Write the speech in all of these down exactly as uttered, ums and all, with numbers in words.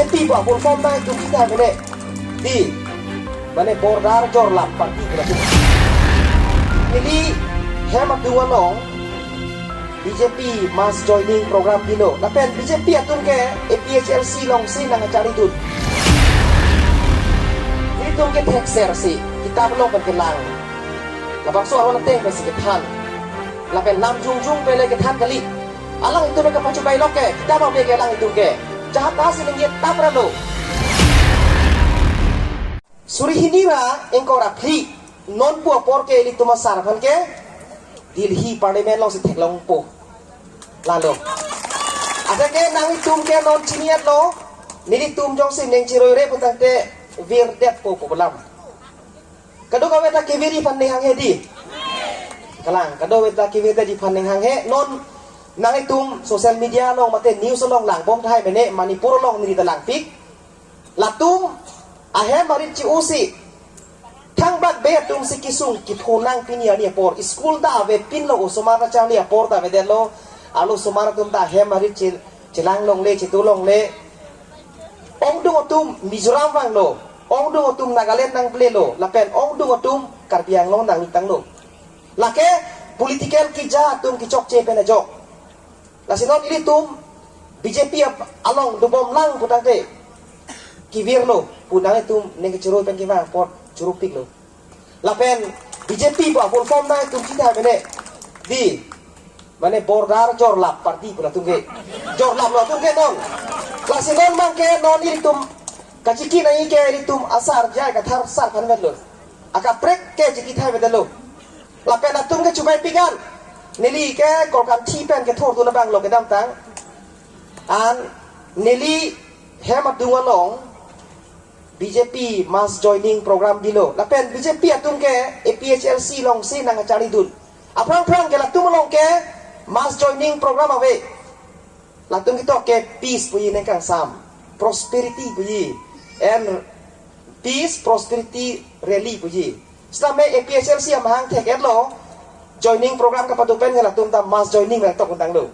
P ba full form nangtum kita mene. Di. Mane border jorlap party pura tu. Neli hem adung along B J P mass joining program bilo. Lapen B J P atum ke A P H L C alongsi nangcharlidun. Nelitum ke thekser si kitap along pen kelang. Labangso aron ateng pensi kethan. Lapen lam jongjong pen le kethan kali. Alanglitum ke pachubai lok ke, kita abang ke alanglitum ke. Jahat ta si ningje tam ra lo. Suri hini ra ingkoi ra phli, non pu apor ke ilitum asar aphan ke Delhi Parliament alongsi theklongpo. Lalo. Athe ke nanglitum ke non chini-et lo, nelitum jongsi ning chiroi re putangte virdetpo pu alam. Kadokave ta kevir-ji aphan ning hanghe di. Kalang, kadokave ta kevirdetji aphan ning hanghe. Non nanglitum social media along mate news along langbom tahai mene Manipur along neli ta langpik. Latum ahem arit chi-o si. Thangbak be atum si kesung kepho nang pini arni apor. School ta avepinlo, osomar ta charli apor ta avedetlo. Arlo osomar atum ta ahem arit che-, chelang longle, chetu longle. Ongdung atum Mizoram vanglo. Ongdung atum Nagaland nangplelo. Lapen ongdung atum Karbi Anglong nangtanglo. Lake political keja atum kechokche pen ajok. Lasi non ilitum B J P ap-, along dobom lang putangte kevirlo pu nanglitum ning kechiroi pen kevang apot chirupiklo. Lapen B J P ba full form nangtum kita mene. Di. Mane border jorlap party pura latum ke. Jorlap lo latum ke non. Lasi non abang ke non ilitum kachiki nangji ke ilitum asar J I Kathar sar aphan vetlo. Akaprek ke chiki thai vetlo. Lapen atum ke chubai pigan. Neli ke Korkanthi pen kethordun abang lo kedamtang. An neli hem adung along B J P mass joining program bilo. Lapen B J P atum ke A P H L C alongsi nangcharlidun. Aphrang phrang ke latum along ke mass joining program ave. Latum ketok ke peace puji ningkangsam. Prosperity puji. And peace, prosperity rally puji. Sitame A P H L C amahang thek-etlo. Joining program kapado pen ke latum ta mass joining nangtok untanglo.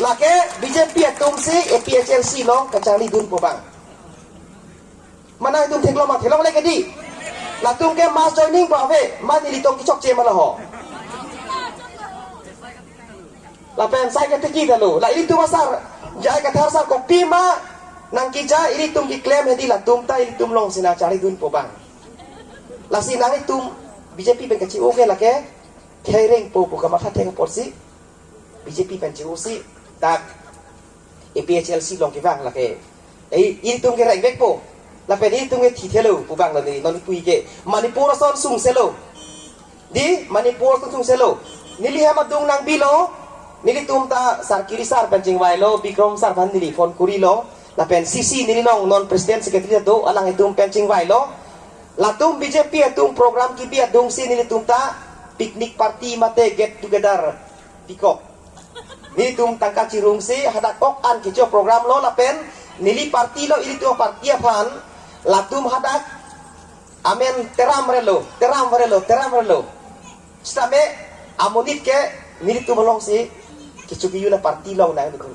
Lake B J P atum si A P H L C along kacharlidunpo abang. Mane itum theklo ma, theklongle ke di. Latum ke mass joining pa ave, mane ilitum kechokche ma laho. Lapen sai ke tiki dalo. La ilitum asar, J I Kathar sar kopima nangkeja, ilitum keklem hedi, latum ta ilitum alongsi nangcharlidunpo abang. Lasi nanglitum B J P pen kachi-o ke lake, khereng po pu kamatha thek apotsi B J P pen chi-o si dak A P H L C along kevang lake. Eh, ilitum ke rengvekpo. Lapen ilitum ke thithelo pu abang lo neli non pu ke. Manipur ason sungselo. Di Manipur ason sungselo. Neli hem adung nangbilo. Nelitum ta Sarkiri sar pen chingvailo, Bikrom sar aphan neli phone kurilo. Lapen C C neli along non president secretary do, alanglitum pen chingvailo. Latum B J P atum program kebi adungsi nelitum ta picnic party mate get together pikok. Nelitum tangka chirungsi hadak ok an kecho program lo lapen neli party lo, ilitum party aphan latum hadak amen teram relo, teram relo, teram relo. Sitame amonit ke nelitum alongsi kecho ke-un aparty along nangdukun.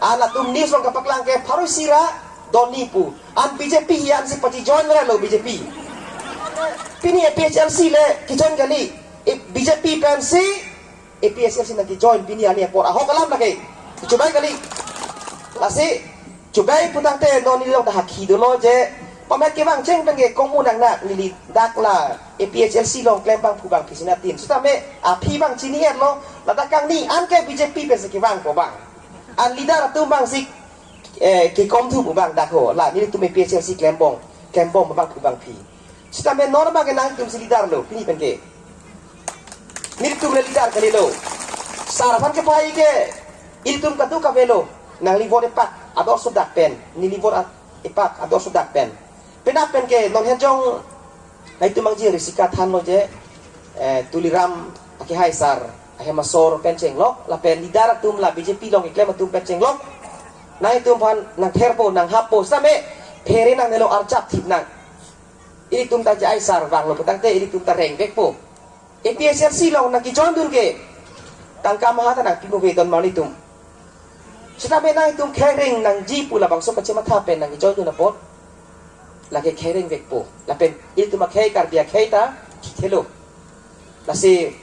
An latum news along kapaklang ke pharo isi ra doni pu. An B J P hi ansi pachi join relo B J P. Pini A P H L C le kejoin kali. Eh, B J P pensi A P H L C nangkejoin pini arni apor. Ahok alam lake. Chubai kali. Lasi chubai putangte non neli along ta hakhi dolo je, pamet kevang cheng pen ke komu nangnak neli dak la A P H L C along klem abangphu abangphi sinatin. Sitame aphi abang chini-etlo, ladak kangni an ke B J P pensi kevangpo abang. An leader atum abangsi, eh, kekom thupo abang dak ho. La nelitum A P H L C klembom, klembom abangphu abangphi. Sitame non abang ke nangtumsi leader lo, pini pen ke. Nelitum le leader kalilo. Sar aphan kepahai ke, ilitum kadokave lo. Nangli vote epak, ador sodak pen. Neli vote at-, epak, ador sodak pen. Penap pen ke, non hejong, nangtum mangji risika thanlo je, eh, Tuliram akehai sar ahem asor pen chenglok, lapen leader atum la B J P along keklem atum pen chenglok. Nangtum aphan nangtherpo, nanghappo, sitame phere nangnelo, arjap thip nang. Ilitum ta J I sar vanglo putangte ilitum ta rengvekpo. A P H L C along nangkejoindun ke tangka maha ta nangpi mo, beton ma ilitum. Seta me nangtum khereng nangji pu labangso kachematha pen nangjoin dun apot, lake khereng vekpo. Lapen ilitum akhei, Karbi akhei ta thelo. Lasi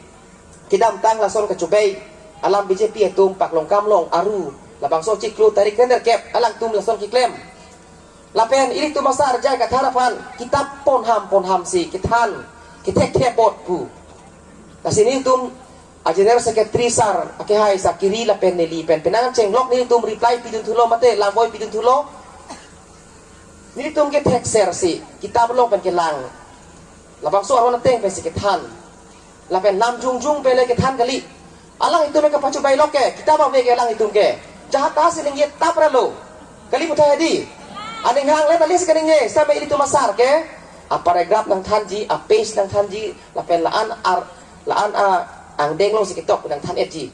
kedamtang lason kachobei alam B J P atum paklong kamlong aru, labangso chiklo tarik kender kep alangtum lason keklem. Lapen ilitum asar J I Kathar aphan kitap ponham ponham si kethan kethek thepot pu. Lasi nelitum a General Secretary sar akehai Sakiri lapen neli pen penang chenglok nelitum reply pidun thulo mate lamvoi pidun thulo. Nelitum kethekser si kitap along pen kelang. Labangso aron ateng pen si kethan. Lapen nam jungjung pen le kethan kali. Alanglitum ke pachu bailok ke, kitap ave ke alanglitum ke. Jahat ta si ningje tap ra lo. Kali puthot hedi. Aning hang le tali si kaningje, seta me ilitum asar ke. A paragraph nangthanji, a page nangthanji, lapen la-an ar, la-an a angdeng along si ketok nangthan-etji.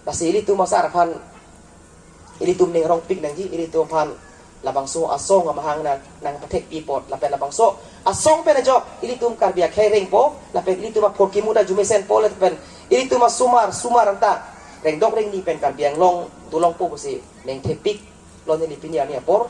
Lasi ilitum asar aphan, ilitum ning rongpik nangji, ilitum aphan labangso asong amahang nang, nangpathekpi apot, lapen labangso asong pen ajok ilitum Karbi akhei rengpo, lapen ilitum aphurkimo ta arjumesenpo, lapen ilitum asomar, somar anta rengdok rengni pen Karbi Anglong dolongpo pusi nangthepik lo neli pini arni apor.